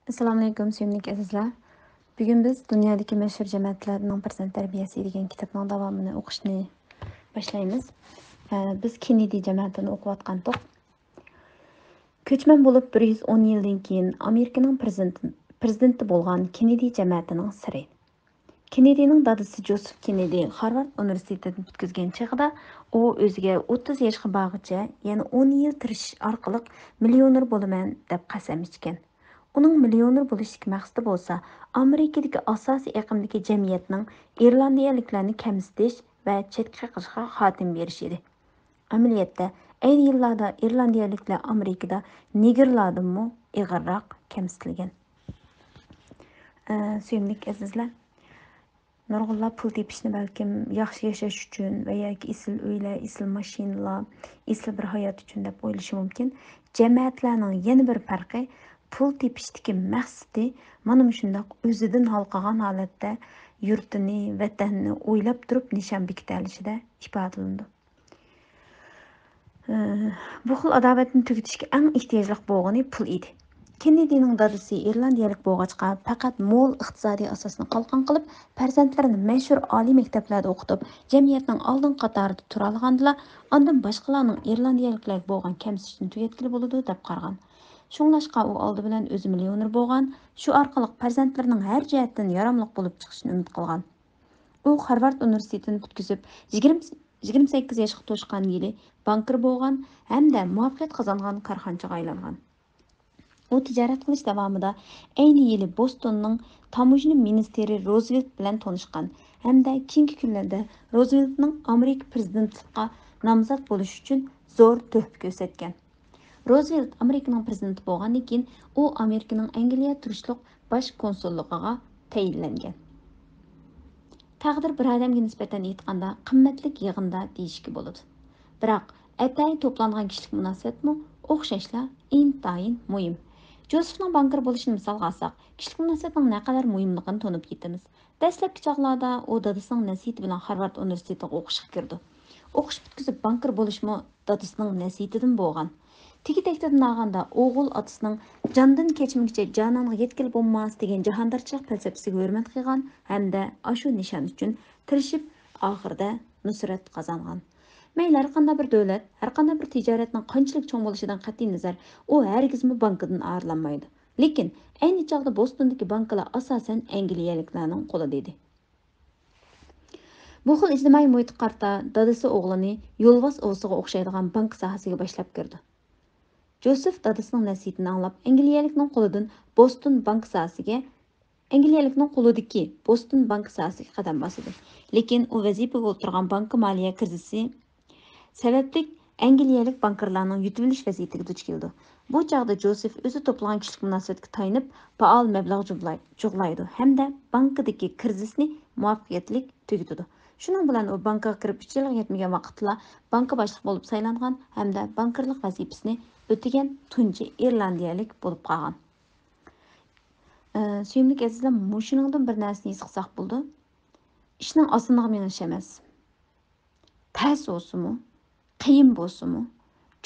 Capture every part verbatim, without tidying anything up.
ئەسسالامۇئەلەيكۇم، سۆيۈملۈك ئەزىزلەر. بۈگۈن بىز دۇنيادىكى مەشھۇر جەمەتلەرنىڭ پەرزەنت تەربىيەسى دېگەن كىتابنىڭ داۋامىنى ئوقۇشنى باشلايمىز. ئە، بىز كېننېدى جەمەتىنى ئوقۇۋاتقانتۇق. كۆچمەن بولۇپ بىر يۈز ئون يىلدىن كېيىن ئامېرىكىنىڭ پىرېزىدېنت-، پىرېزىدېنتى بولغان كېننېدى جەمەتىنىڭ سىرى. كېننېدىنىڭ دادىسى جوزېف كېننېدى خارۋارد ئۇنىۋېرسىتېتىنى پۈتكۈزگەن چېغىدا، ئۇ ئۆزىگە ئوتتۇز ياشقا بارغۇچە يەنە ئون يىل تىرىشىش ئارقىلىق مىليونېر بولىمەن دەپ قەسەم ئىچكەن. ئۇنىڭ مىليونېر بولۇشتىكى مەقسىتى بولسا ئامېرىكىدىكى ئاساسىي ئېقىمدىكى جەمئىيەتنىڭ ئىرلاندىيەلىكلەرنى كەمسىتىش ۋە چەتكە قېقىشىغا خاتىمە بېرىش ئىدى. ئەمەلىيەتتە، ئەينى يىللاردا ئىرلاندىيەلىكلەر ئامېرىكىدا نېگىرلاردىنمۇ ئېغىرراق كەمسىتىلگەن. ئە، سۆيۈملۈك ئەزىزلەر، نۇرغۇنلار پۇل تېپىشنى بەلكىم ياخشى ياشاش ئۈچۈن ۋە ياكى ئېسىل ئۆيلەر، ئېسىل ماشىنىلار، ئېسىل بىر ھايات ئۈچۈن دەپ ئويلىشى مۇمكىن. جەمەتلەرنىڭ يەنە بىر پەرقى، پۇل تېپىشتىكى مەقسىتى مانا مۇشۇنداق ئۆزىدىن ھالقىغان ھالەتتە يۇرتىنى، ۋەتەننى ئويلاپ تۇرۇپ نىشان بېكىتەلىشىدە ئىپادىلىنىدۇ. ئى، بۇ خىل ئاداۋەتنى تۈگىتىشكە ئەڭ ئېھتىياجلىق بولغىنى پۇل ئىدى. كېننېدىنىڭ دادىسى ئىرلاندىيەلىك بولغاچقا، پەقەت مول ئىقتىسادىي ئاساسنى قالقان قىلىپ، پەرزەنتلىرىنى مەشھۇر ئالىي مەكتەپلەردە ئوقۇتۇپ، جەمئىيەتنىڭ ئالدىنقى قاتارىدا تۇرالىغاندىلا، ئاندىن باشقىلارنىڭ ئىرلاندىيەلىكلەرگە بولغان كەمسىتىشنى تۈگەتكىلى بولىدۇ، دەپ قارىغان. شۇڭلاشقا، ئۇ ئالدى بىلەن ئۆزى مىليونېر بولغان، شۇ ئارقىلىق پەرزەنتلىرىنىڭ ھەر جەھەتتىن ياراملىق بولۇپ چىقىشىنى ئۈمىد قىلغان. ئۇ خارۋارد ئۇنىۋېرسىتېتىنى پۈتكۈزۈپ، يىگىرمە، يىگىرمە سەككىز ياشقا توشقان يىلى بانكىر بولغان ھەمدە مۇۋەپپەقىيەت قازانغان كارخانىچىغا ئايلانغان. ئۇ تىجارەت قىلىش داۋامىدا ئەينى يىلى بوستوننىڭ تاموژنا مىنىستىرى روزۋېلت بىلەن تونۇشقان ھەمدە كېيىنكى كۈنلەردە روزۋېلتنىڭ ئامېرىكا پىرېزىدېنتلىقىغا نامزات بولۇش ئۈچۈن زور تۆھپە كۆرسەتكەن. روزۋېلت ئامېرىكىنىڭ پىرېزىدېنتى بولغاندىن كېيىن، ئۇ ئامېرىكىنىڭ ئەنگلىيە تۇرۇشلۇق باش كونسۇللۇقىغا تەيىنلەنگەن. تەقدىر بىر ئادەمگە نىسبەتەن ئېيتقاندا قىممەتلىك يىغىندا دېيىشكە بولىدۇ. بىراق، ئەتەي توپلانغان كىشىلىك مۇناسىۋەتمۇ ئوخشاشلا ئىنتايىن مۇھىم. جوزېفنىڭ بانكىر بولۇشىنى مىسالغا ئالساق، كىشىلىك مۇناسىۋەتنىڭ نەقەدەر مۇھىملىقىنى تونۇپ يېتىمىز. دەسلەپكى چاغلاردا ئۇ دادىسىنىڭ نەسىھىتى بىلەن خارۋارد ئۇنىۋېرسىتېتىغا ئوقۇشقا كىرىدۇ. ئوقۇش پۈتكۈزۈپ بانكىر بولۇشمۇ دادىسىنىڭ نەسىھىتىدىن بولغان. تېگى تەكتىدىن ئالغاندا، ئوغۇل ئاتىسىنىڭ جاندىن كەچمىگۈچە جانانغا يەتكىلى بولماس دېگەن جاھاندارچىلىق پەلسەپىسىگە ھۆرمەت قىلغان ھەمدە ئاشۇ نىشان ئۈچۈن تىرىشىپ، ئاخىرىدا نۇسرەت قازانغان. مەيلى ھەرقانداق بىر دۆلەت، ھەرقانداق بىر تىجارەتنىڭ قانچىلىك چوڭ بولۇشىدىن قەتئىينەزەر، ئۇ ھەرگىزمۇ بانكىدىن ئايرىلالمايدۇ. لېكىن ئەينى چاغدا بوستوندىكى بانكىلار ئاساسەن ئەنگلىيەلىكلەرنىڭ قولىدا ئىدى. بۇ خىل ئىجتىمائىي مۇھىتقا قارىتا دادىسى ئوغلىنى يولۋاس ئوۋىسىغا ئوخشايدىغان بانكا ساھەسىگە باشلاپ كىرىدۇ. جوزېف دادىسىنىڭ نەسىھىتىنى ئاڭلاپ، ئەنگلىيەلىكنىڭ قولىدىن بوستون بانكا ساھەسىگە، ئەنگلىيەلىكنىڭ قولىدىكى بوستون بانكا ساھەسىگە قەدەم باسىدۇ. لېكىن ئۇ ۋەزىپىگە ئولتۇرغان بانكا مالىيە كىرىزىسى سەۋەبلىك ئەنگلىيەلىك بانكىرلارنىڭ يۇتۇۋېلىش ۋەزىيىتىگە دۇچ كېلىدۇ. بۇ چاغدا جوزېف ئۆزى توپلىغان كىشىلىك مۇناسىۋەتكە تايىنىپ، پائال مەبلەغ جۇغلاي-، جۇغلايدۇ ھەمدە بانكىدىكى كىرىزىسنى مۇۋەپپەقىيەتلىك تۈگىتىدۇ. شۇنىڭ بىلەن ئۇ بانكىغا كىرىپ ئۈچ يىلغا يەتمىگەن ۋاقىتتىلا بانكا باشلىقى بولۇپ سايلانغان ھەمدە بانكىرلىق ۋەزىپىسىنى ئۆتىگەن تۇنجى ئىرلاندىيەلىك بولۇپ قالغان. ئە، سۆيۈملۈك ئەزىزلەر، مۇشۇنىڭدىن بىر نەرسىنى ھېس قىلساق بولىدۇ. ئىشنىڭ ئاسانلىقى مېڭىش ئەمەس. تەس بولسىمۇ، قىيىن بولسىمۇ،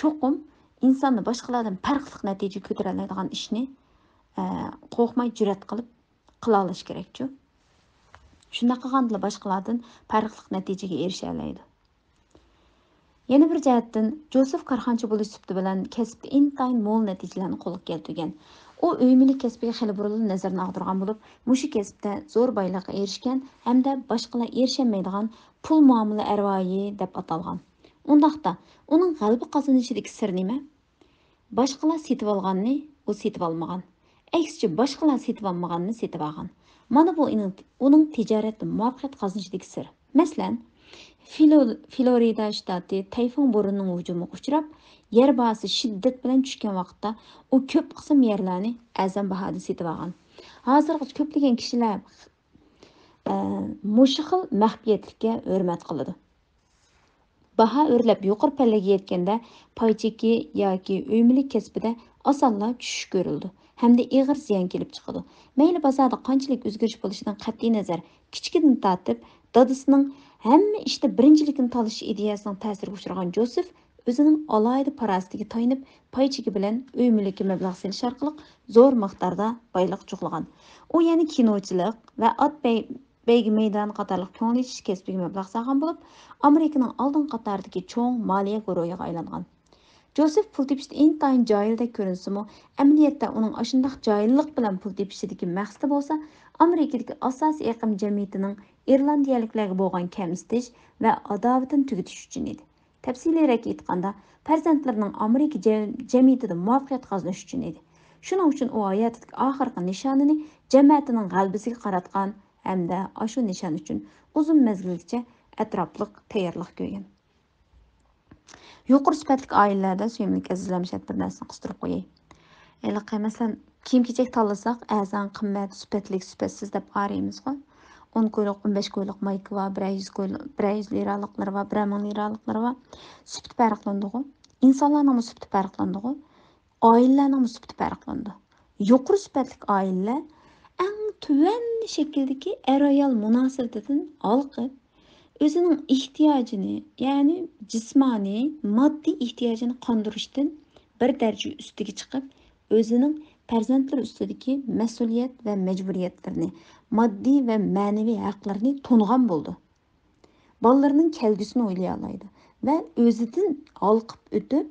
چوقۇم ئىنساننى باشقىلاردىن پەرقلىق نەتىجە كۆتۈرەلەيدىغان ئىشنى، ئە، قورقماي جۈرئەت قىلىپ قىلالاش كېرەكچۇ. شۇنداق قىلغاندىلا باشقىلاردىن پەرقلىق نەتىجىگە ئېرىشەلەيدۇ. يەنە بىر جەھەتتىن، جوزېف كارخانىچى بولۇش سۈپىتى بىلەن كەسىپتە ئىنتايىن مول نەتىجىلەرنى قولغا كەلتۈرگەن. ئۇ ئۆي مۈلۈك كەسپىگە خېلى بۇرۇنلا نەزىرىنى ئاغدۇرغان بولۇپ، مۇشۇ كەسىپتە زور بايلىققا ئېرىشكەن ھەمدە باشقىلار ئېرىشەلمەيدىغان پۇل مۇئامىلە ئەرۋايى دەپ ئاتالغان. ئۇنداقتا، ئۇنىڭ غەلىبە قازىنىشىدىكى سىر نېمە؟ باشقىلار سېتىۋالغاننى ئۇ سېتىۋالمىغان. ئەكسىچە، باشقىلار سېتىۋالمىغاننى سېتىۋالغان. مانا بۇ ئۇنىڭ، ئۇنىڭ تىجارەتتە مۇۋەپپەقىيەت قازىنىشىدىكى سىر. مەسىلەن، فلو-، فلورىدا شتاتى تەيفۇن بورىنىنىڭ ھۇجۇمىغا ئۇچراپ، يەر باھاسى شىددەت بىلەن چۈشكەن ۋاقىتتا، ئۇ كۆپ قىسىم يەرلەرنى ئەرزان باھادا سېتىۋالغان. ھازىرغىچە كۆپلىگەن كىشىلەر، ئە، مۇشۇ خىل مەخپىيەتلىككە ھۆرمەت قىلىدۇ. باھا ئۆرلەپ يۇقىرى پەللىگە يەتكەندە، پاي چېكى ياكى ئۆي مۈلۈك كەسپىدە ئاسانلا چۈشۈش كۆرۈلىدۇ ھەمدە ئېغىر زىيان كېلىپ چىقىدۇ. مەيلى بازاردا قانچىلىك ئۆزگىرىش بولۇشىدىن قەتئىينەزەر، كىچىكىدىن تارتىپ دادىسىنىڭ ھەممە ئىشتا بىرىنچىلىكنى تالىشىش ئىدىيەسىنىڭ تەسىرىگە ئۇچرىغان جوزېف ئۆزىنىڭ ئالاھىدە پاراسىتىگە تايىنىپ، پاي چېكى بىلەن ئۆي مۈلۈككە مەبلەغ سېلىش ئارقىلىق زور مىقداردا بايلىق جۇغلىغان. ئۇ يەنە كىنوچىلىق ۋە ئات بەي-، بەيگە مەيدانى قاتارلىق كۆڭۈل ئېچىش كەسپىگە مەبلەغ سالغان بولۇپ، ئامېرىكىنىڭ ئالدىنقى قاتارىدىكى چوڭ مالىيە گۇرۇھىغا ئايلانغان. جوزېف پۇل تېپىشتا ئىنتايىن جاھىلدەك كۆرۈنسىمۇ، ئەمەلىيەتتە ئۇنىڭ ئاشۇنداق جاھىللىق بىلەن پۇل تېپىشىدىكى مەقسىتى بولسا، ئامېرىكىدىكى ئاساسىي ئېقىم جەمئىيىتىنىڭ ئىرلاندىيەلىكلەرگە بولغان كەمسىتىش ۋە ئاداۋىتىنى تۈگىتىش ئۈچۈن ئىدى. تەپسىلىيرەك ئېيتقاندا، پەرزەنتلىرىنىڭ ئامېرىكا جەم-، جەمئىيىتىدە مۇۋەپپەقىيەت قازىنىش ئۈچۈن ئىدى. شۇنىڭ ئۈچۈن ئۇ ھاياتىدىكى ئاخىرقى نىشانىنى جەمەتىنىڭ غەلىبىسىگە قاراتقان ھەمدە ئاشۇ نىشان ئۈچۈن ئۇزۇن مەزگىلگىچە ئەتراپلىق تەييارلىق كۆرگەن. يۇقىرى سۈپەتلىك ئائىلىلەردە، سۆيۈملۈك ئەزىزلەر، مۇشۇ يەردە بىر نەرسىنى قىستۇرۇپ قوياي. ھېلىقى، مەسىلەن، كىيىم-كېچەك تاللىساق، ئەرزان، قىممەت، سۈپەتلىك، سۈپەتسىز دەپ ئايرىيمىزغۇ. ئون كويلۇق، ئون بەش كويلۇق مايكا بار، بىرەر يۈز كويلۇق، بىرەر يۈز لىرالىقلىرى بار، بىرەر مىڭ لىرالىقلىرى بار. سۈپىتى پەرقلىنىدىغۇ. ئىنسانلارنىڭمۇ سۈپىتى پەرقلىنىدىغۇ. ئائىلىلەرنىڭمۇ سۈپىتى پەرقلىنىدۇ. يۇقىرى سۈپەتلىك ئائىلىلەر ئەڭ تۆۋەن شەكىلدىكى ئەر-ئايال مۇناسىۋىتىدىن ھالقىپ، ئۆزىنىڭ ئېھتىياجىنى، يەنى جىسمانىي، ماددىي ئېھتىياجىنى قاندۇرۇشتىن بىر دەرىجە ئۈستىگە چىقىپ، ئۆزىنىڭ پەرزەنتلىرى ئۈستىدىكى مەسئۇلىيەت ۋە مەجبۇرىيەتلىرىنى، ماددىي ۋە مەنىۋى ھەقلىرىنى تونۇغان بولىدۇ. بالىلىرىنىڭ كەلگۈسىنى ئويلىيالايدۇ ۋە ئۆزىدىن ھالقىپ ئۆتۈپ،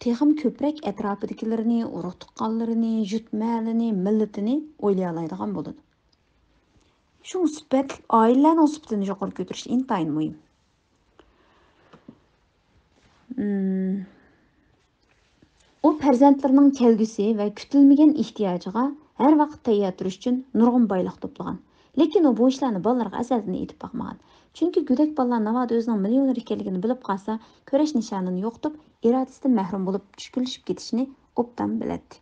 تېخىمۇ كۆپرەك ئەتراپىدىكىلىرىنى، ئۇرۇق-تۇغقانلىرىنى، يۇرت-مەھەللىنى، مىللىتىنى ئويلىيالايدىغان بولىدۇ. شۇڭا سۈپەتلىك ئائىلىلەرنىڭ سۈپىتىنى يۇقىرى كۆتۈرۈش ئىنتايىن مۇھىم. مم. ئۇ پەرزەنتلىرىنىڭ كەلگۈسى ۋە كۈتۈلمىگەن ئېھتىياجىغا ھەر ۋاقىت تەييار تۇرۇش ئۈچۈن نۇرغۇن بايلىق توپلىغان. لېكىن ئۇ بۇ ئىشلارنى بالىلىرىغا ئەزەلدىن ئېيتىپ باقمىغان. چۈنكى گۆدەك بالىلار ناۋادا ئۆزىنىڭ مىليونېر ئىكەنلىكىنى بىلىپ قالسا، كۈرەش نىشانىنى يوقىتىپ، ئىرادىسىدىن مەھرۇم بولۇپ، چۈشكۈنلىشىپ كېتىشىنى ئوبدان بىلەتتى.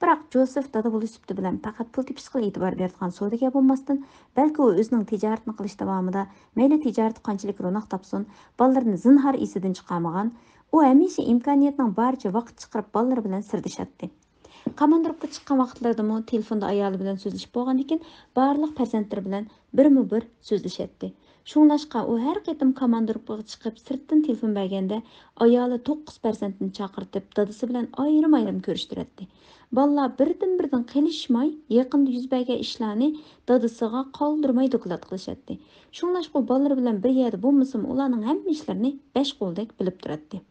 بىراق جوزېف دادا بولۇش سۈپىتى بىلەن پەقەت پۇل تېپىشقىلا ئېتىبار بېرىدىغان سودىگەر بولماستىن، بەلكى ئۇ ئۆزىنىڭ تىجارىتىنى قىلىش داۋامىدا مەيلى تىجارىتى قانچىلىك روناق تاپسۇن، بالىلىرىنى زىنھار ئېسىدىن چىقارمىغان. ئۇ ھەمىشە ئىمكانىيەتنىڭ بارىچە ۋاقىت چىقىرىپ بالىلىرى بىلەن سىردىشاتتى. كاماندىروپكا چىققان ۋاقىتلىرىدىمۇ تېلېفوندا ئايالى بىلەن سۆزلىشىپ بولغاندىن كېيىن بارلىق پەرزەنتلىرى بىلەن بىرمۇ بىر سۆزلىشەتتى. شۇڭلاشقا ئۇ ھەر قېتىم كاماندىروپكىغا چىقىپ سىرتتىن تېلېفون بەرگەندە، ئايالى توققۇز پەرزەنتنى چاقىرتىپ، دادىسى بىلەن ئايرىم-ئايرىم كۆرۈشتۈرەتتى. بالىلار بىردىن-بىردىن قېلىشماي، يېقىندا يۈز بەرگەن ئىشلارنى دادىسىغا قالدۇرماي دوكلات قىلىشاتتى. شۇڭلاشقا ئۇ بالىلىرى بىلەن بىر يەردە بولمىسىمۇ، ئۇلارنىڭ ھەممە ئىشلىرىنى بەش قولدەك بىلىپ تۇراتتى.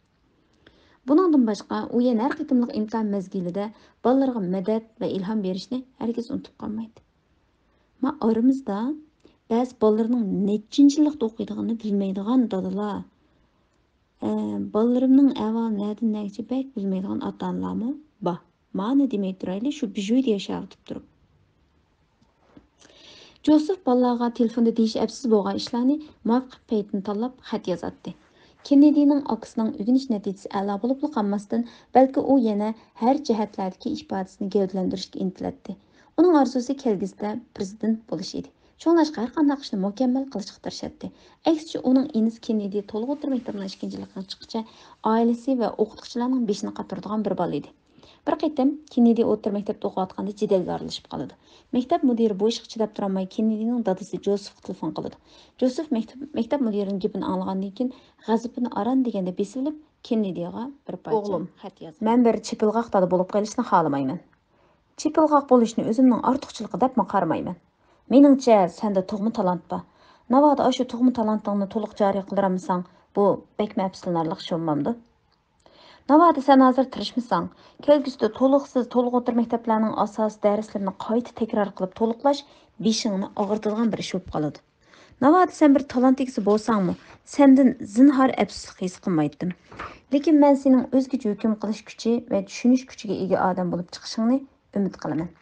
بۇنىڭدىن باشقا، ئۇ يەنە ھەر قېتىملىق ئىمتىھان مەزگىلىدە بالىلىرىغا مەدەت ۋە ئىلھام بېرىشنى ھەرگىز ئۇنتۇپ قالمايتتى. ما ئارىمىزدا بەزى بالىلىرىنىڭ نەچچىنچى يىللىقتا ئوقۇيدىغىنىنى بىلمەيدىغان دادىلار، ئە، بالىلىرىمنىڭ ئەھۋالى نەدىن نەگىچە بەك بىلمەيدىغان ئاتا-ئانىلارمۇ بار. مانا دېمەي تۇرايلى، شۇ بىژۇيدا ياشاۋېتىپ تۇرۇپ. جوزېف بالىلارغا تېلېفوندا دېيىش ئەپسىز بولغان ئىشلارنى مۇۋاپىق پەيتنى تاللاپ خەت يازاتتى. كېننېدىنىڭ ئاكىسىنىڭ ئۆگىنىش نەتىجىسى ئەلا بولۇپلا قالماستىن، بەلكى ئۇ يەنە ھەر جەھەتلەردىكى ئىپادىسىنى گەۋدىلەندۈرۈشكە ئىنتىلەتتى. ئۇنىڭ ئارزۇسى كەلگۈسىدە پىرېزىدېنت بولۇش ئىدى. شۇڭلاشقا ھەر قانداق ئىشنى مۇكەممەل قىلىشقا تىرىشاتتى. ئەكسىچە، ئۇنىڭ ئىنىسى كېننېدى تولۇق ئوتتۇرا مەكتەپنىڭ ئىككىنچى يىللىقىغا چىققىچە ئائىلىسى ۋە ئوقۇتقۇچىلارنىڭ بېشىنى قاتۇرىدىغان بىر بالا ئىدى. بىر قېتىم كېننېدى ئوتتۇرا مەكتەپتە ئوقۇۋاتقاندا جېدەلگە ئارىلىشىپ قالىدۇ. مەكتەپ مۇدىرى بۇ ئىشقا چىداپ تۇرالماي كېننېدىنىڭ دادىسى جوزېفقا تېلېفون قىلىدۇ. جوزېف مەكتەپ، مەكتەپ مۇدىرىنىڭ گېپىنى ئاڭلىغاندىن كېيىن غەزىپىنى ئاران دېگەندە بېسىۋېلىپ، كېننېدىغا بىر پارچە ئوغلۇم، خەت يازىدۇ. مەن بىر چېپىلغاق دادا بولۇپ قېلىشنى خالىمايمەن. چېپىلغاق بولۇشنى ئۆزۈمنىڭ ئارتۇقچىلىقى دەپمۇ قارىمايمەن. مېنىڭچە، سەندە تۇغما تالانت بار. ناۋادا ئاشۇ تۇغما تالانتىڭنى تولۇق جارى قىلدۇرالمىساڭ، بۇ بەكمۇ ئەپسۇسلىنارلىق ئىش بولمامدۇ؟ ناۋادا سەن ھازىر تىرىشمىساڭ، كەلگۈسىدە تولۇقسىز تولۇق ئوتتۇرا مەكتەپلەرنىڭ ئاساسىي دەرسلىرىنى قايتا تەكرار قىلىپ تولۇقلاش بېشىڭنى ئاغرىتىدىغان بىر ئىش بولۇپ قالىدۇ. ناۋادا سەن بىر تالانت ئىگىسى بولساڭمۇ، سەندىن زىنھار ئەپسۇسلۇق ھېس قىلمايتتىم. لېكىن مەن سېنىڭ ئۆزگىچە ھۆكۈم قىلىش كۈچى ۋە چۈشىنىش كۈچىگە ئىگە ئادەم بولۇپ چىقىشىڭنى ئۈمىد قىلىمەن.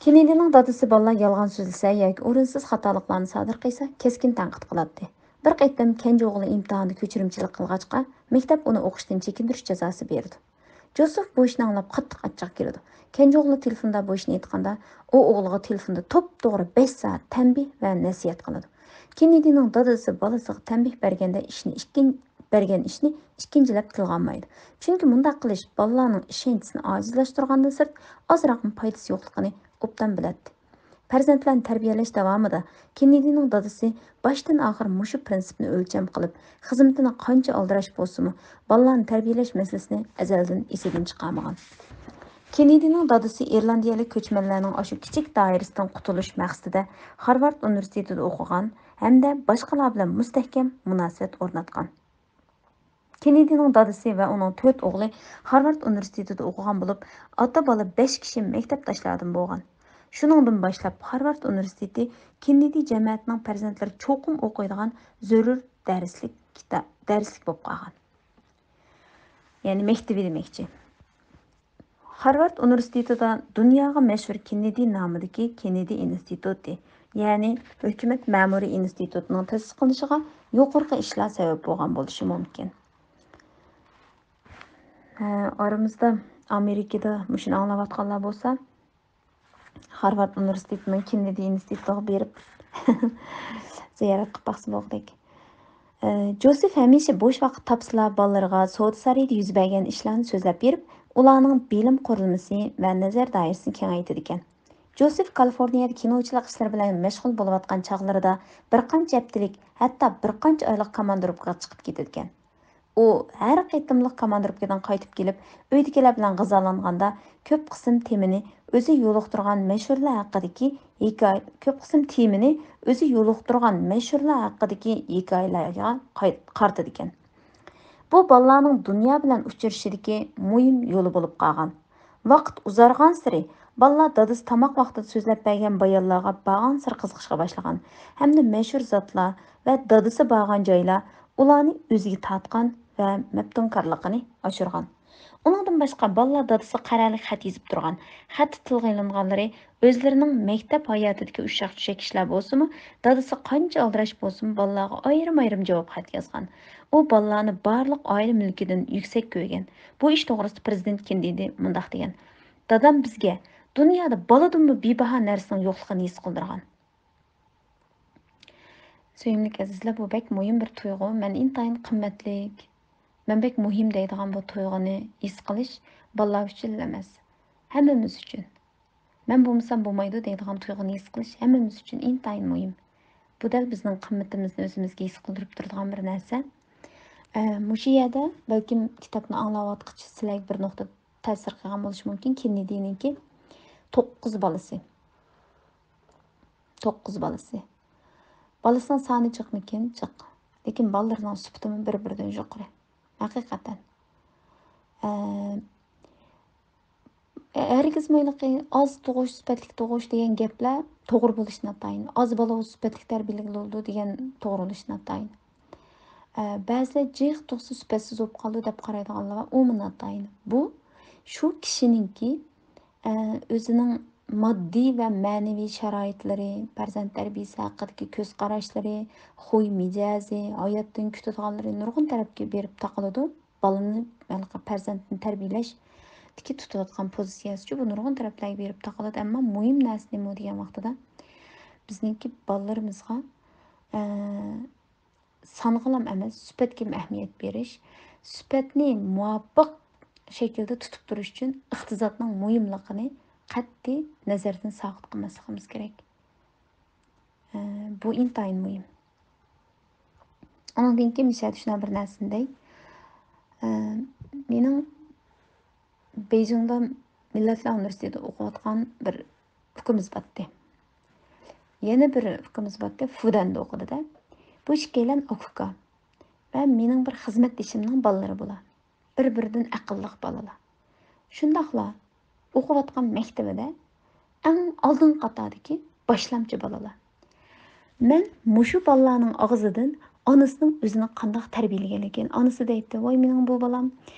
كېننېدىنىڭ دادىسى بالىلار يالغان سۆزلىسە ياكى ئورۇنسىز خاتالىقلارنى سادىر قىلسا، كەسكىن تەنقىد قىلاتتى. بىر قېتىم كەنجى ئوغلى ئىمتىھاندا كۆچۈرمىچىلىك قىلغاچقا، مەكتەپ ئۇنى ئوقۇشتىن چېكىندۈرۈش جازاسى بېرىدۇ. جوزېف بۇ ئىشنى ئاڭلاپ قاتتىق ئاچچىق كېلىدۇ. كەنجى ئوغلى تېلېفوندا بۇ ئىشنى ئېيتقاندا، ئۇ ئوغلىغا تېلېفوندا توپتوغرا بەش سائەت تەنبىھ ۋە نەسىھەت قىلىدۇ. كېننېدىنىڭ دادىسى بالىسىغا تەنبىھ بەرگەندە ئىشنى ئىككىن-، بەرگەن ئىشنى ئىككىنچىلەپ تىلغا ئالمايدۇ. چۈنكى مۇنداق قىلىش بالىلارنىڭ ئىشەنچىسىنى ئاجىزلاشتۇرغاندىن سىرت، ئازراقمۇ پايدىسى يوقلۇقىنى ئوبدان بىلەتتى. پەرزەنتلەرنى تەربىيەلەش داۋامىدا كېننېدىنىڭ دادىسى باشتىن ئاخىر مۇشۇ پىرىنسىپنى ئۆلچەم قىلىپ، خىزمىتىنى قانچە ئالدىراش بولسىمۇ، بالىلارنى تەربىيەلەش مەسىلىسىنى ئەزەلدىن ئېسىدىن چىقارمىغان. كېننېدىنىڭ دادىسى ئىرلاندىيەلىك كۆچمەنلەرنىڭ ئاشۇ كىچىك دائىرىسىدىن قۇتۇلۇش مەقسىتىدە، خارۋارد ئۇنىۋېرسىتېتىدا ئوقۇغان ھەمدە باشقىلار بىلەن مۇستەھكەم مۇناسىۋەت ئورناتقان. كېننېدىنىڭ دادىسى ۋە ئۇنىڭ تۆت ئوغلى خارۋارد ئۇنىۋېرسىتېتىدا ئوقۇغان بولۇپ، ئاتا-بالا بەش كىشى مەكتەپداشلاردىن بولغان. شۇنىڭدىن باشلاپ، خارۋارد ئۇنىۋېرسىتېتى كېننېدى جەمەتىنىڭ پەرزەنتلىرى چوقۇم ئوقۇيدىغان زۆرۈر دەرسلىك كىتا-، دەرسلىك بولۇپ قالغان. يەنى مەكتىۋى دېمەكچى. خارۋارد ئۇنىۋېرسىتېتىدا دۇنياغا مەشھۇر كېننېدى نامىدىكى كېننېدى ئىنستىتۇتى، يەنى ھۆكۈمەت مەمۇرىي ئىنستىتۇتىنىڭ تەسىس قىلىنىشىغا يۇقىرىقى ئىشلار سەۋەب بولغان بولۇشى مۇمكىن. ھە، ئارىمىزدا ئامېرىكىدا مۇشۇنى ئاڭلاۋاتقانلار بولسا، خارۋارد ئۇنىۋېرسىتېتىنىڭ كېننېدى ئىنستىتۇتىغا بېرىپ زىيارەت قىلىپ باقسا بولغۇدەك. ئە، جوزېف ھەمىشە بوش ۋاقىت تاپسىلا بالىلىرىغا سودا سارىيىدا يۈز بەرگەن ئىشلارنى سۆزلەپ بېرىپ، ئۇلارنىڭ بىلىم قۇرۇلمىسى ۋە نەزەر دائىرىسىنى كېڭەيتىدىكەن. جوزېف كالىفورنىيەدە كىنوچىلىق ئىشلىرى بىلەن مەشغۇل بولۇۋاتقان چاغلىرىدا بىر قانچە ھەپتىلىك، ھەتتا بىر قانچە ئايلىق كاماندىروپكىغا چىقىپ كېتىدىكەن. ئۇ ھەر قېتىملىق كاماندىروپكىدىن قايتىپ كېلىپ، ئۆيدىكىلەر بىلەن غىزالانغاندا، كۆپ قىسىم تېمىنى ئۆزى يولۇقتۇرغان مەشھۇرلار ھەققىدىكى ھېكايە، كۆپ قىسىم تېمىنى ئۆزى يولۇقتۇرغان مەشھۇرلار ھەققىدىكى ھېكايىلەرگە قاي-، قارىتىدىكەن. بۇ بالىلارنىڭ دۇنيا بىلەن ئۇچرىشىشىدىكى مۇھىم يولى بولۇپ قالغان. ۋاقىت ئۇزارغانسېرى، بالىلار دادىسى تاماق ۋاقتىدا سۆزلەپ بەرگەن بايانلارغا بارغانسېرى قىزىقىشقا باشلىغان ھەمدە مەشھۇر زاتلار ۋە دادىسى بارغان جايلار ئۇلارنى ئۆزىگە تارتقان ۋە مەپتۇنكارلىقىنى ئاشۇرغان. ئۇنىڭدىن باشقا، بالىلار دادىسىغا قەرەللىك خەت يېزىپ تۇرغان. خەتتە تىلغا ئېلىنغانلىرى ئۆزلىرىنىڭ مەكتەپ ھاياتىدىكى ئۇششاق-چۈششەك ئىشلار بولسىمۇ، دادىسى قانچە ئالدىراش بولسىمۇ، بالىلارغا ئايرىم-ئايرىم جاۋاب خەت يازغان. ئۇ بالىلارنى بارلىق ئائىلە مۈلكىدىن يۈكسەك كۆرگەن. بۇ ئىش توغرىسىدا پىرېزىدېنت كېننېدى مۇنداق دېگەن: «دادام بىزگە دۇنيادا بالىدىنمۇ بىباھا نەرسىنىڭ يوقلۇقىنى ھېس قىلدۇرغان.» سۆيۈملۈك ئەزىزلەر، بۇ بەك مۇھىم بىر تۇيغۇ. مەن ئىنتايىن قىممەتلىك، مەن بەك مۇھىم دەيدىغان بۇ تۇيغۇنى ھېس قىلىش بالىلار ئۈچۈنلا ئەمەس، ھەممىمىز ئۈچۈن. مەن بولمىسام بولمايدۇ دەيدىغان تۇيغۇنى ھېس قىلىش ھەممىمىز ئۈچۈن ئىنتايىن مۇھىم. بۇ دەل بىزنىڭ قىممىتىمىزنى ئۆزىمىزگە ھېس قىلدۇرۇپ تۇرىدىغان بىر نەرسە. ئە، مۇشۇ يەردە بەلكىم كىتابنى ئاڭلاۋاتقۇچە سىلەرگە بىر نۇقتا تەسىر قىلغان بولۇشى مۇمكىن. كېننېدىنىڭكى توققۇز بالىسى. توققۇز بالىسى. بالىسىنىڭ سانى جىقمىكىن؟ جىق. لېكىن بالىلىرىنىڭ سۈپىتىمۇ بىر-بىرىدىن يۇقىرى. ھەقىقەتەن. ئە، ھەرگىزمۇ ھېلىقى ئاز تۇغۇش، سۈپەتلىك تۇغۇش دېگەن گەپلەر توغرا بولۇشى ناتايىن. ئاز بالا بولسا سۈپەتلىك تەربىيەلىگىلى بولىدۇ دېگەن توغرا بولۇشى ناتايىن. ئە، بەزىلەر جىق تۇغسا سۈپەتسىز بولۇپ قالىدۇ دەپ قارايدىغانلار بار، ئۇمۇ ناتايىن. بۇ شۇ كىشىنىڭكى، ئە، ئۆزىنىڭ ماددىي ۋە مەنىۋى شارائىتلىرى، پەرزەنت تەربىيەسى ھەققىدىكى كۆز قاراشلىرى، خۇي مىجەزى، ھاياتتىن كۈتىدىغانلىرى نۇرغۇن تەرەپكە بېرىپ تاقىلىدۇ. بالىنى، ھېلىقى پەرزەنتنى تەربىيەلەشتىكى تۇتۇۋاتقان پوزىتسىيەسىچۇ، بۇ نۇرغۇن تەرەپلەرگە بېرىپ تاقىلىدۇ. ئەمما مۇھىم نەرسە نېمە دېگەن ۋاقتىدا، بىزنىڭكى بالىلىرىمىزغا، ئە، سانغىلام ئەمەس، سۈپەتكىمۇ ئەھمىيەت بېرىش، سۈپەتنى مۇۋاپىق شەكىلدە تۇتۇپ تۇرۇش ئۈچۈن ئىقتىسادنىڭ مۇھىملىقىنى قەتئىي نەزەردىن ساقىت قىلماسلىقىمىز كېرەك. ئە، بۇ ئىنتايىن مۇھىم. ئۇنىڭدىن كېيىن مۇشۇ يەردە شۇنداق بىر نەرسىنى دەي. ئە، مېنىڭ بېيجىڭدا مىللەتلەر ئۇنىۋېرسىتېتىدا ئوقۇۋاتقان بىر ئۇكىمىز باتتى. يەنە بىر ئۇكىمىز باتتى، فۇدەندە ئوقۇدى-دە. بۇ ئىككىيلەن ئاكا-ئۇكا. ۋە مېنىڭ بىر خىزمەتدىشىمنىڭ بالىلىرى بۇلار. بىر-بىرىدىن ئەقىللىق بالىلار. شۇنداقلا ئوقۇۋاتقان مەكتىۋىدە ئەڭ ئالدىنقى قاتاردىكى باشلامچى بالىلار. مەن مۇشۇ بالىلارنىڭ ئاغزىدىن ئانىسىنىڭ ئۆزىنى قانداق تەربىيەلىگەنلىكىنى، ئانىسى دەيتتى، ۋاي، مېنىڭ بۇ بالام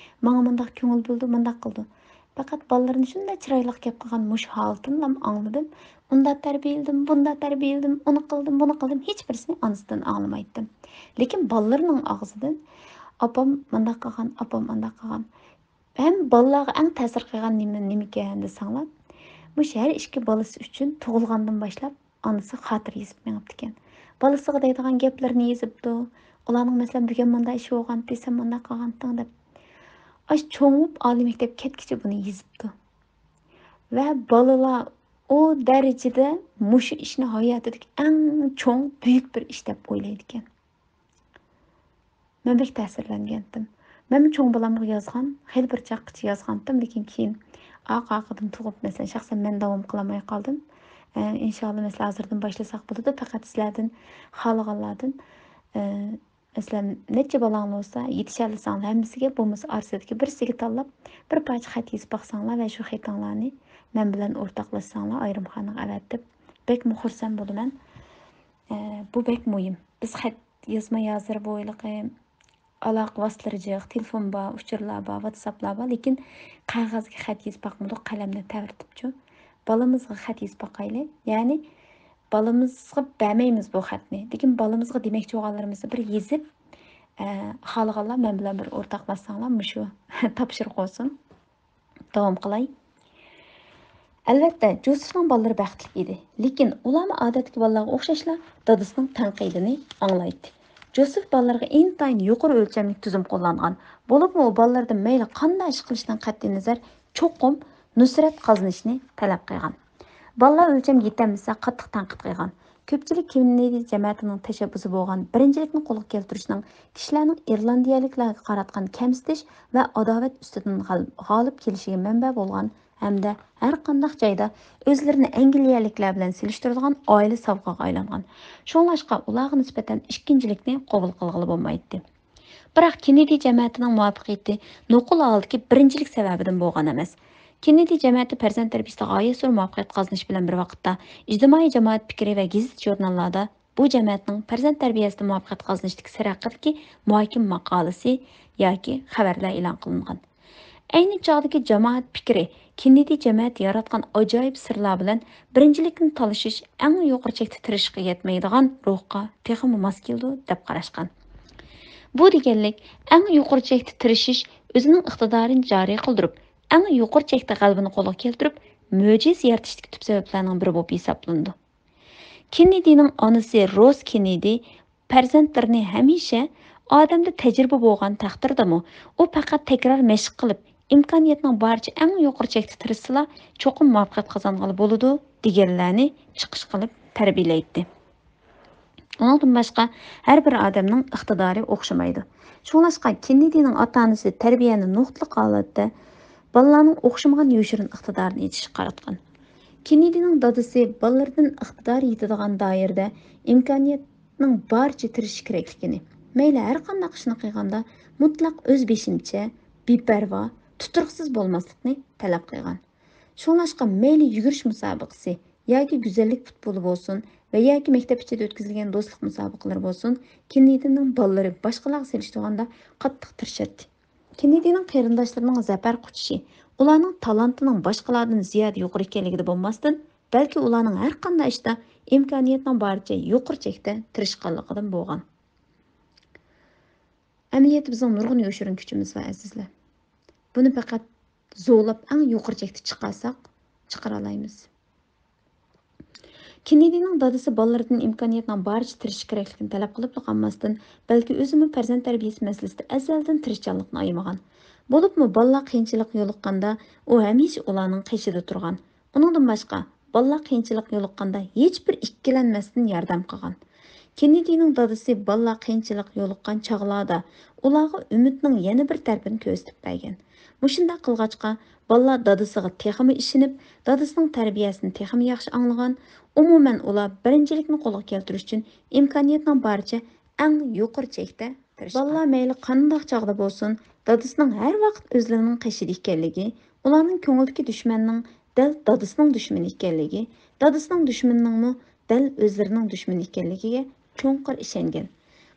ماڭا مۇنداق كۆڭۈل بۆلدى، مۇنداق قىلدى. پەقەت بالىلىرىنى شۇنداق چىرايلىق گەپ قىلغان مۇشۇ ھالىتىنىلا ئاڭلىدىم. ئۇنداق تەربىيەلىدىم، بۇنداق تەربىيەلىدىم، ئۇنى قىلدىم، بۇنى قىلدىم، ھېچ بىرسىنى ئانىسىدىن ئاڭلىمايتتىم. لېكىن بالىلىرىنىڭ ئاغزىدىن ئاپام مۇنداق قىلغان، ئاپام ئانداق قىلغان. ھەم بالىلارغا ئەڭ تەسىر قىلغان نېمە، نېمىكەن دېسەڭلار، مۇشۇ ھەر ئىككى بالىسى ئۈچۈن تۇغۇلغاندىن باشلاپ ئانىسى خاتىرە يېزىپ مېڭىپتىكەن. بالىسىغا دەيدىغان گەپلىرىنى يېزىپتۇ. ئۇلارنىڭ، مەسىلەن، بۈگۈن مۇنداق ئىش بولغانتى، سەن مۇنداق قىلغانتىڭ دەپ. ئاشۇ چوڭ بولۇپ ئالىي مەكتەپكە كەتكىچە بۇنى يېزىپتۇ. ۋە بالىلار ئۇ دەرىجىدە مۇشۇ ئىشنى ھاياتىدىكى ئەڭ چوڭ، بۈيۈك بىر ئىش دەپ ئويلايدىكەن. مەن بەك تەسىرلەنگەنتىم. مەنمۇ چوڭ بالامغا يازغان، خېلى بىر چاققىچە يازغانتىم، لېكىن كېيىن ئارقا-ئارقىدىن تۇغۇپ، مەسىلەن، شەخسەن مەن داۋام قىلالماي قالدىم. ئە، ئىنشاللا، مەسىلەن، ھازىردىن باشلىساق بولىدۇ، پەقەت سىلەردىن خالىغانلاردىن، ئە، مەسىلەن، نەچچە بالاڭلار بولسا، يېتىشەلىسەڭلار ھەممىسىگە، بولمىسا ئارىسىدىكى بىرسىگە تاللاپ، بىر پارچە خەت يېزىپ باقساڭلار ۋە شۇ خېتىڭلارنى مەن بىلەن ئورتاقلاشساڭلار، ئايرىمخانىغا ئەۋەتىپ، بەكمۇ خۇرسەن بولىمەن. ئە، بۇ بەك مۇھىم. بىز خەت يازماي ھازىر بۇ ھېلىقى ئالاقە ۋاسىتىلىرى جىق، تېلېفون بار، ئۇچۇرلار بار، ۋاتساپلار بار، لېكىن قەغەزگە خەت يېزىپ باقمىدۇق، قەلەمنى تەۋرىتىپچۇ. بالىمىزغا خەت يېزىپ باقايلى. يەنى بالىمىزغا بەرمەيمىز بۇ خەتنى. لېكىن بالىمىزغا دېمەكچى بولغانلىرىمىزنى بىر يېزىپ، ئە، خالىغانلار مەن بىلەن بىر ئورتاقلاشساڭلار، مۇشۇ تاپشۇرۇق بولسۇن. داۋام قىلاي. ئەلۋەتتە، جوزېفنىڭ بالىلىرى بەختلىك ئىدى. لېكىن ئۇلارمۇ ئادەتتىكى بالىلارغا ئوخشاشلا دادىسىنىڭ تەنقىدىنى ئاڭلايتتى. جوزېف بالىلىرىغا ئىنتايىن يۇقىرى ئۆلچەملىك تۈزۈم قوللانغان. بولۇپمۇ ئۇ بالىلىرىدىن مەيلى قانداق ئىش قىلىشتىن قەتئىينەزەر، چوقۇم نۇسرەت قازىنىشنى تەلەپ قىلغان. بالىلار ئۆلچەمگە يېتەلمىسە، قاتتىق تەنقىد قىلغان. كۆپچىلىك كېننېدى جەمەتىنىڭ تەشەببۇسى بولغان بىرىنچىلىكنى قولغا كەلتۈرۈشنىڭ كىشىلەرنىڭ ئىرلاندىيەلىكلەرگە قاراتقان كەمسىتىش ۋە ئاداۋەت ئۈستىدىن غال-، غالىب كېلىشىگە مەنبە بولغان ھەمدە ھەر قانداق جايدا ئۆزلىرىنى ئەنگلىيەلىكلەر بىلەن سېلىشتۇرىدىغان ئائىلە ساۋغىغا ئايلانغان. شۇڭلاشقا ئۇلارغا نىسبەتەن ئىككىنچىلىكنى قوبۇل قىلغىلى بولمايتتى. بىراق كېننېدى جەمەتىنىڭ مۇۋەپپەقىيىتى نوقۇل ھالدىكى بىرىنچىلىك سەۋەبىدىن بولغان ئەمەس. كېننېدى جەمەتى پەرزەنت تەربىيىسىدە غايەت زور مۇۋەپپەقىيەت قازىنىش بىلەن بىر ۋاقىتتا، ئىجتىمائىي جامائەت پىكرى ۋە گېزىت-ژۇرناللاردا بۇ جەمەتنىڭ پەرزەنت تەربىيەسىدە مۇۋەپپەقىيەت قازىنىشتىكى سىر ھەققىدىكى مۇھاكىمە ماقالىسى ياكى خەۋەرلەر ئېلان قىلىنغان. ئەينى چاغدىكى جامائەت پىكرى كېننېدى جەمەتى ياراتقان ئاجايىپ سىرلار بىلەن بىرىنچىلىكنى تالىشىش ئەڭ يۇقىرى چەكتە تىرىشىشقا يەتمەيدىغان روھقا تېخىمۇ ماس كېلىدۇ، دەپ قاراشقان. بۇ دېگەنلىك، ئەڭ يۇقىرى چەكتە تىرىشىش ئۆزىنىڭ ئىقتىدارىنى جارى قىلدۇرۇپ، ئەڭ يۇقىرى چەكتە غەلىبىنى قولغا كەلتۈرۈپ، مۆجىزە يارىتىشتىكى تۈپ سەۋەبلەرنىڭ بىرى بولۇپ ھېسابلىنىدۇ. كېننېدىنىڭ ئانىسى روز كېننېدى پەرزەنتلىرىنى ھەمىشە ئادەمدە تەجرىبە بولغان تەقدىردىمۇ، ئۇ پەقەت تەكرار مەشىق قىلىپ، ئىمكانىيەتنىڭ بارىچە ئەڭ يۇقىرى چەكتە تىرىشسىلا، چوقۇم مۇۋەپپەقىيەت قازانغىلى بولىدۇ، دېگەنلەرنى چىقىش قىلىپ تەربىيەلەيتتى. ئۇنىڭدىن باشقا، ھەر بىر ئادەمنىڭ ئىقتىدارى ئوخشىمايدۇ. شۇڭلاشقا، كېننېدىنىڭ ئاتا-ئانىسى تەربىيەنى نۇقتىلىق ھالەتتە بالىلارنىڭ ئوخشىمىغان يوشۇرۇن ئىقتىدارىنى ئېچىشقا قاراتقان. كېننېدىنىڭ دادىسى بالىلىرىدىن ئىقتىدارى يېتىدىغان دائىرىدە ئىمكانىيەتنىڭ بارىچە تىرىشىشى كېرەكلىكىنى، مەيلى ھەر قانداق ئىشنى قىلغاندا مۇتلەق ئۆز بېشىمچە، بىپەرۋا، تۇتۇرۇقسىز بولماسلىقنى تەلەپ قىلغان. شۇڭلاشقا مەيلى يۈگۈرۈش مۇسابىقىسى ياكى گۈزەللىك پۇتبولى بولسۇن ۋە ياكى مەكتەپ ئىچىدە ئۆتكۈزۈلگەن دوستلۇق مۇسابىقىلىرى بولسۇن، كېننېدىنىڭ بالىلىرى باشقىلارغا سېلىشتۇرغاندا قاتتىق تىرىشاتتى. كېننېدىنىڭ قېرىنداشلىرىنىڭ زەپەر قۇچۇشى ئۇلارنىڭ تالانتىنىڭ باشقىلاردىن زىيادە يۇقىرى ئىكەنلىكىدە بولماستىن، بەلكى ئۇلارنىڭ ھەر قانداق ئىشتا ئىمكانىيەتنىڭ بارىچە يۇقىرى چەكتە تىرىشقانلىقىدىن بولغان. ئەمەلىيەتتە بىزنىڭ نۇرغۇن يوشۇرۇن كۈچىمىز بار، ئەزىزلەر. بۇنى پەقەت زورلاپ ئەڭ يۇقىرى چەكتە چىقارساق، چىقىرالايمىز. كېننېدىنىڭ دادىسى بالىلىرىدىن ئىمكانىيەتنىڭ بارىچە تىرىشىش كېرەكلىكىنى تەلەپ قىلىپلا قالماستىن، بەلكى ئۆزىمۇ پەرزەنت تەربىيەسى مەسىلىسىدە ئەزەلدىن تىرىشچانلىقنى ئايىمىغان. بولۇپمۇ بالىلار قىيىنچىلىققا يولۇققاندا، ئۇ ھەمىشە ئۇلارنىڭ قېشىدا تۇرغان. ئۇنىڭدىن باشقا، بالىلار قىيىنچىلىققا يولۇققاندا ھېچبىر ئىككىلەنمەستىن ياردەم قىلغان. كېننېدىنىڭ دادىسى بالىلار قىيىنچىلىققا يولۇققان چاغلاردا ئۇلارغا ئۈمىدنىڭ يەنە بىر تەرىپىنى كۆرسىتىپ بەرگەن. مۇشۇنداق قىلغاچقا، بالىلار دادىسىغا تېخىمۇ ئىشىنىپ، دادىسىنىڭ تەربىيەسىنى تېخىمۇ ياخشى ئاڭلىغان. ئومۇمەن، ئۇلار بىرىنچىلىكنى قولغا كەلتۈرۈش ئۈچۈن ئىمكانىيەتنىڭ بارىچە ئەڭ يۇقىرى چەكتە تىرىشقان. بالىلار مەيلى قانداق چاغدا بولسۇن، دادىسىنىڭ ھەر ۋاقىت ئۆزلىرىنىڭ قېشىدا ئىكەنلىكى، ئۇلارنىڭ كۆڭلىدىكى دۈشمەننىڭ دەل دادىسىنىڭ دۈشمىنى ئىكەنلىكى، دادىسىنىڭ دۈشمىنىنىڭمۇ دەل ئۆزلىرىنىڭ دۈشمىنى ئىكەنلىكىگە چوڭقۇر ئىشەنگەن.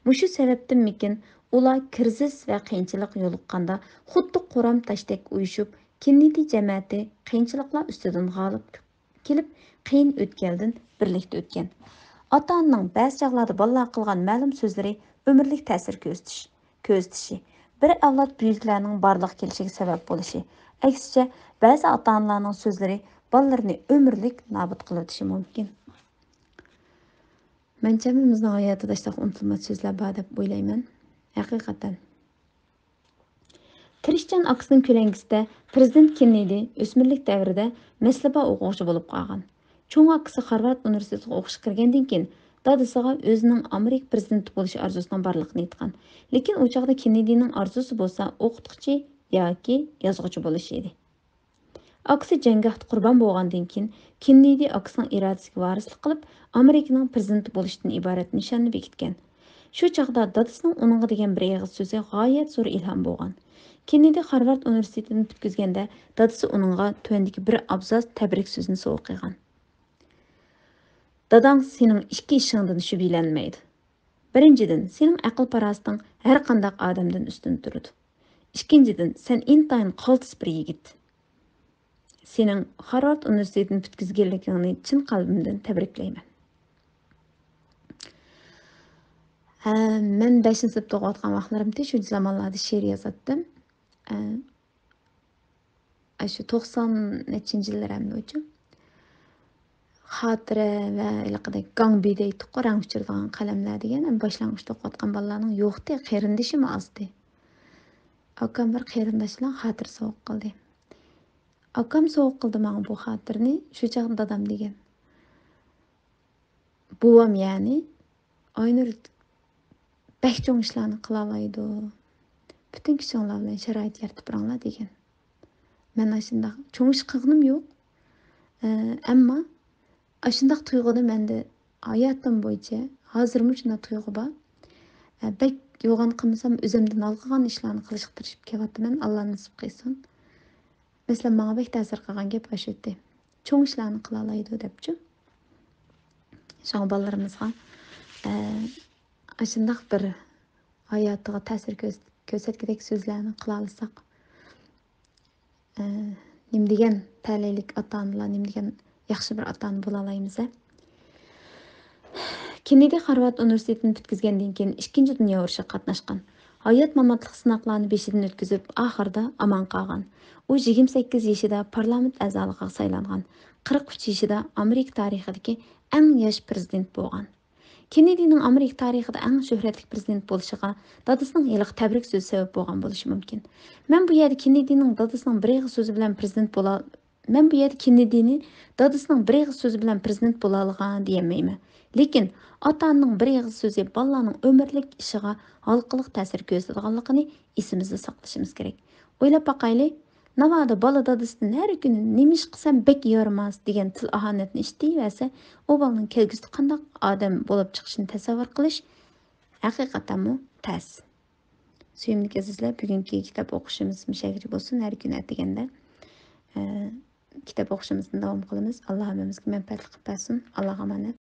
مۇشۇ سەۋەبتىنمىكىن، ئۇلار كىرىزىس ۋە قىيىنچىلىققا يولۇققاندا خۇددى قورام تاشتەك ئۇيۇشۇپ، كېننېدى جەمەتى قىيىنچىلىقلار ئۈستىدىن غالىب كېلىپ، قىيىن ئۆتكەلدىن بىرلىكتە ئۆتكەن. ئاتا-ئانىنىڭ بەزى چاغلاردا بالىلارغا قىلغان مەلۇم سۆزلىرى ئۆمۈرلۈك تەسىر كۆرسىتىش، كۆرسىتىشى، بىر ئەۋلاد بۈيۈكلەرنىڭ بارلىققا كېلىشىگە سەۋەب بولۇشى، ئەكسىچە، بەزى ئاتا-ئانىلارنىڭ سۆزلىرى بالىلىرىنى ئۆمۈرلۈك نابۇت قىلىۋېتىشى مۇمكىن. مەنچە ھەممىمىزنىڭ ھاياتىدا شۇنداق ئۇنتۇلماس سۆزلەر بار دەپ ئويلايمەن. ھەقىقەتەن. تىرىشچان ئاكىسىنىڭ كۆلەڭگىسىدە پىرېزىدېنت كېننېدى ئۆسمۈرلۈك دەۋرىدە مەسلىبا ئوقۇغۇچى بولۇپ قالغان. چوڭ ئاكىسى خارۋارد ئۇنىۋېرسىتېتىغا ئوقۇشقا كىرگەندىن كېيىن، دادىسىغا ئۆزىنىڭ ئامېرىكا پىرېزىدېنتى بولۇش ئارزۇسىنىڭ بارلىقىنى ئېيتقان. لېكىن ئۇ چاغدا كېننېدىنىڭ ئارزۇسى بولسا ئوقۇتقۇچى ياكى يازغۇچى بولۇش ئىدى. ئاكىسى جەڭگاھتا قۇربان بولغاندىن كېيىن، كېننېدى ئاكىسىنىڭ ئىرادىسىگە ۋارىسلىق قىلىپ، ئامېرىكىنىڭ پىرېزىدېنتى بولۇشتىن ئىبارەت نىشاننى بېكىتكەن. شۇ چاغدا دادىسىنىڭ ئۇنىڭغا دېگەن بىر ئېغىز سۆزى غايەت زور ئىلھام بولغان. كېننېدى خارۋارد ئۇنىۋېرسىتېتىنى پۈتكۈزگەندە، دادىسى ئۇنىڭغا تۆۋەندىكى بىر ئابزاس تەبرىك سۆزىنى سوۋغا قىلغان. داداڭ سېنىڭ ئىككى ئىشىڭدىن شۈبھىلەنمەيدۇ. بىرىنچىدىن، سېنىڭ ئەقىل-پاراسىتىڭ ھەر قانداق ئادەمدىن ئۈستۈن تۇرىدۇ. ئىككىنچىدىن، سەن ئىنتايىن قالتىس بىر يىگىت. سېنىڭ خارۋارد ئۇنىۋېرسىتېتىنى پۈتكۈزگەنلىكىڭنى چىن قەلبىمدىن تەبرىكلەيمەن. ھە، مەن بەشىنچى سىنىپتا ئوقۇۋاتقان ۋاقىتلىرىمدا شۇ زامانلاردا شېئىر يازاتتىم. ئە، ئاشۇ توقسان نەچچىنچى يىللار ئەمدى ئۇچۇ. خاتىرە ۋە ھېلىقىدەك گاڭبى دەيتتۇققۇ، رەڭ ئۆچۈرىدىغان قەلەملەر دېگەن، ئەمدى باشلانغۇچتا ئوقۇۋاتقان بالىلارنىڭ يوقتى، قېرىندىشىمۇ ئازدى. ئاكام بىر قېرىنداشلار خاتىرە سوۋغا قىلدى. ئاكام سوۋغا قىلدى ماڭا بۇ خاتىرىنى. شۇ چاغدا دادام دېگەن، بوۋام يەنى، ئاينۇر بەك چوڭ ئىشلارنى قىلالايدۇ. پۈتۈن كۈچۈڭلار بىلەن شارائىت يارىتىپ بېرىڭلار دېگەن. مەن ئاشۇنداق چوڭ ئىش قىلغىنىم يوق. ئە، ئەمما ئاشۇنداق تۇيغۇنى مەندە ھاياتىم بويىچە ھازىرمۇ شۇنداق تۇيغۇ بار. ئە، بەك يوغان قىلمىسام، ئۆزۈمدىن ھالقىغان ئىشلارنى قىلىشقا تىرىشىپ كېلىۋاتىمەن. ئاللا نېسىپ قىلسۇن. مەسىلەن، ماڭا بەك تەسىر قىلغان گەپ ئاشۇ ئىدى. چوڭ ئىشلارنى قىلالايدۇ دەپچۇ. شۇڭا بالىلىرىمىزغا، ئە، ئاشۇنداق بىر ھاياتىغا تەسىر كۆرس-، كۆرسەتكۈدەك سۆزلەرنى قىلالىساق، ئە، نېمە دېگەن تەلەيلىك ئاتا-ئانىلار، نېمە دېگەن ياخشى بىر ئاتا-ئانا بولالايمىز ھە. كېننېدى خارۋارد ئۇنىۋېرسىتېتىنى پۈتكۈزگەندىن كېيىن ئىككىنچى دۇنيا ئۇرۇشىغا قاتناشقان. ھايات-ماماتلىق سىناقلارنى بېشىدىن ئۆتكۈزۈپ، ئاخىرىدا ئامان قالغان. ئۇ يىگىرمە سەككىز يېشىدا پارلامېنت ئەزالىقىغا سايلانغان. قىرىق ئۈچ يېشىدا ئامېرىكا تارىخىدىكى ئەڭ ياش پىرېزىدېنت بولغان. كېننېدىنىڭ ئامېرىكا تارىخىدا ئەڭ شۆھرەتلىك پىرېزىدېنت بولۇشىغا دادىسىنىڭ ھېلىقى تەبرىك سۆزى سەۋەب بولغان بولۇشى مۇمكىن. مەن بۇ يەردە كېننېدىنىڭ دادىسىنىڭ بىر ئېغىز سۆزى بىلەن پىرېزىدېنت بولا-، مەن بۇ يەردە كېننېدىنى دادىسىنىڭ بىر ئېغىز سۆزى بىلەن پىرېزىدېنت بولالىغان دېيەلمەيمەن. لېكىن ئاتا-ئانىنىڭ بىر ئېغىز سۆزى بالىلارنىڭ ئۆمۈرلۈك ئىشىغا ھالقىلىق تەسىر كۆرسىتىدىغانلىقىنى ئېسىمىزدە ساقلىشىمىز كېرەك. ئويلاپ باقايلى، ناۋادا بالا دادىسىدىن ھەر كۈنى «نېمە ئىش قىلسام بەك يارىماس» دېگەن تىل ئاھانەتنى ئىشلىتىۋەرسە، ئۇ بالىنىڭ كەلگۈسىدە قانداق ئادەم بولۇپ چىقىشىنى تەسەۋۋۇر قىلىش ھەقىقەتەنمۇ تەس. سۆيۈملۈك ئەزىزلەر، بۈگۈنكى كىتاب ئوقۇشىمىز مۇشۇ يەرگىچە بولسۇن. ھەر كۈنى ئەتىگەندە، ئە، كىتاب ئوقۇشىمىزنى داۋام قىلىمىز. ئاللا ھەممىمىزگە مەنپەئەتلىك قىلىپ بەرسۇن. ئاللاغا ئامانەت.